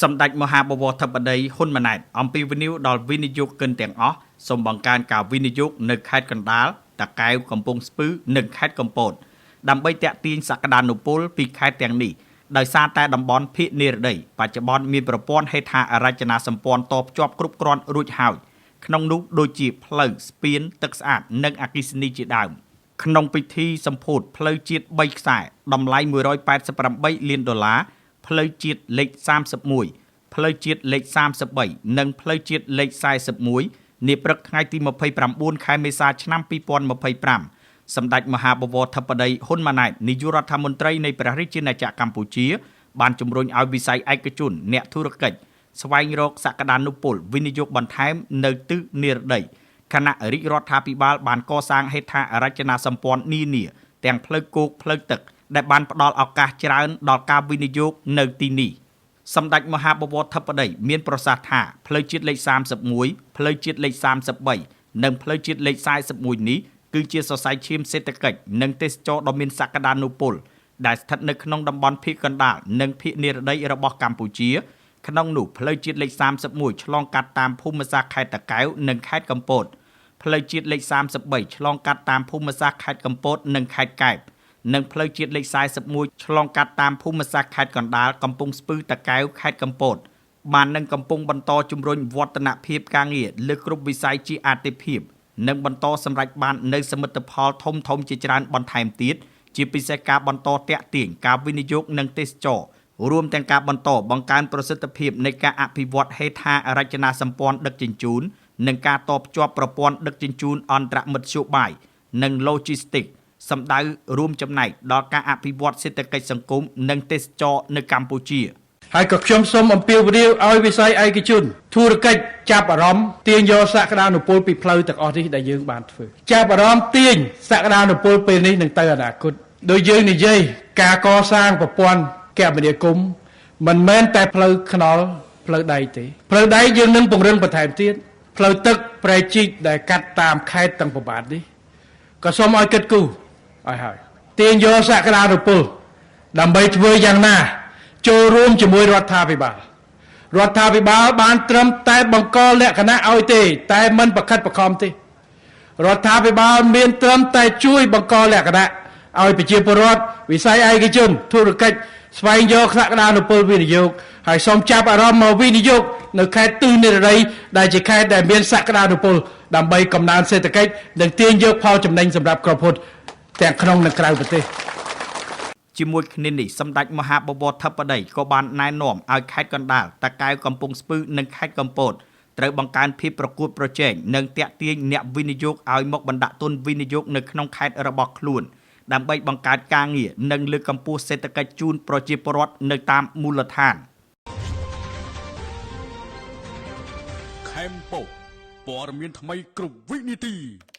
សម្ដេចមហាបវរធិបតីហ៊ុនម៉ាណែតអំពាវនាវដល់វិនិយោគិនទាំងអស់សូមបង្កើនការវិនិយោគនៅខេត្តកណ្ដាលតាកែវកំពង់ស្ពឺនិងខេត្តកំពតដើម្បីទាក់ទាញសក្តានុពលពីខេត្តទាំងនេះដោយសារតែតំបន់ភាគនិរតីបច្ចុប្បន្នមានប្រព័ន្ធហេដ្ឋារចនាសម្ព័ន្ធតភ្ជាប់គ្រប់គ្រាន់រួចហើយក្នុងនោះដូចជាផ្លូវស្ពានទឹកស្អាតនិងអគ្គិសនីជាដើមក្នុងពិធីសម្ពោធផ្លូវជាតិ3ខ្សែតម្លៃ188លានដុល្លារផ្លូវជាតិលេខ31ផ្លូវជាតិលេខ33និងផ្លូវជាតិលេខ41នាព្រឹកថ្ងៃទី29ខែមេសាឆ្នាំ2025សម្ដេចមហាបវរធិបតីហ៊ុនម៉ាណែតនាយករដ្ឋមន្ត្រីនៃព្រះរាជាណាចក្រកម្ពុជាបានជំរុញឲ្យវិស័យឯកជនអ្នកធុរកិច្ចស្វែងរកសក្តានុពលវិនិយោគបន្ថែមនៅទិសនិរតីខណៈរាជរដ្ឋាភិបាលបានកសាងហេដ្ឋារចនាសម្ព័ន្ធនានាទាំងផ្លូវគោកផ្លូវទឹកដែលបានផ្ដល់ឱកាសច្រើនដល់ការវិនិយោគនៅទីនេះសម្ដេចមហាបវរធិបតីមានប្រសាសន៍ថាផ្លូវជាតិលេខ31ផ្លូវជាតិលេខ33និងផ្លូវជាតិលេខ41នេះគឺជាសរសៃឈាមសេដ្ឋកិច្ចនិងទេសចរដ៏មានសក្តានុពលដែលស្ថិតនៅក្នុងតំបន់ភាគកណ្ដាលនិងភាគនិរតីរបស់កម្ពុជាក្នុងនោះផ្លូវជាតិលេខ31ឆ្លងកាត់តាមភូមិសាស្ត្រខេត្តតាកែវនិងខេត្តកំពតផ្លូវជាតិលេខ33ឆ្លងកាត់តាមភូមិសាស្ត្រខេត្តកំពតនិងខេត្តកែបនិងផ្លូវជាតិលេខ41ឆ្លងកាត់តាមភូមិសាស្ត្រខេត្តកណ្ដាលកំពង់ស្ពឺតាកែវខេត្តកំពតបាននឹងកំពុងបន្តជំរុញវឌ្ឍនភាពការងារលើគ្រប់វិស័យជាអាទិភាពនិងបន្តសម្រេចបាននូវសមិទ្ធផលធំធំជាច្រើនបន្ថែមទៀតជាពិសេសការបន្តទាក់ទាញការវិនិយោគនិងទេសចររួមទាំងការបន្តបង្កើនប្រសិទ្ធភាពនៃការអភិវឌ្ឍហេដ្ឋារចនាសម្ព័ន្ធដឹកជញ្ជូននិងការតភ្ជាប់ប្រព័ន្ធដឹកជញ្ជូនអន្តរមធ្យោបាយនិង Logistics សម្ដៅរួមចំណែកដល់ការអភិវឌ្ឍសេដ្ឋកិច្ចសង្គមនិងទេសចរនៅកម្ពុជា ហើយក៏ខ្ញុំសូមអំពាវនាវឲ្យវិស័យឯកជនធុរកិច្ចចាប់អារម្មណ៍ទាញយកសក្តានុពលពីផ្លូវទាំងអស់នេះដែលយើងបានធ្វើចាប់អារម្មណ៍ទាញសក្តានុពលពេលនេះនឹងទៅអនាគតដោយយើងនិយាយការកសាងប្រព័ន្ធគមនាគមន៍មិនមែនតែផ្លូវថ្នល់ផ្លូវដែកទេផ្លូវដែកយើងនឹងពង្រឹងបន្ថែមទៀតផ្លូវទឹកព្រែកជីកដែលកាត់តាមខេត្តទាំងប្រមាណនេះក៏សូមឲ្យគិតគូរឲ្យហើយទាញយកសក្តានុពលដើម្បីធ្វើយ៉ាងណាចូលរួមជាមួយរដ្ឋាភិបាលរដ្ឋាភិបាលបានត្រឹមតែបង្កលក្ខណៈឲ្យទេតែមិនប្រខិតប្រខំទេរដ្ឋាភិបាលមានត្រឹមតែជួយបង្កលក្ខណៈឲ្យប្រជាពលរដ្ឋវិស័យឯកជនធុរកិច្ចស្វែងយកសក្តានុពលវិនិយោគហើយសូមចាប់អារម្មណ៍មកវិនិយោគនៅខេត្តទិសនិរតីដែលជាខេត្តដែលមានសក្តានុពលដើម្បីកំណើនសេដ្ឋកិច្ចនិងទាញយកផលចំណេញសម្រាប់ក្រុមហ៊ុនទាំងក្នុងនិងក្រៅប្រទេស ជាមួយគ្នានេះសម្ដេចមហាបវរធិបតីក៏បានណែនាំឲ្យខេត្តកណ្ដាលតាកែវកំពង់ស្ពឺនិងខេត្តកំពតត្រូវបង្កើនភាពប្រកួតប្រជែងនិងទាក់ទាញអ្នកវិនិយោគឲ្យមកបណ្ដាក់ទុនវិនិយោគនៅក្នុងខេត្តរបស់ខ្លួនដើម្បីបង្កើតការងារនិងលើកកម្ពស់សេដ្ឋកិច្ចជូនប្រជាពលរដ្ឋនៅតាមមូលដ្ឋាន ខេមប៉ុព័ត៌មានថ្មីគ្រប់វិនាទី។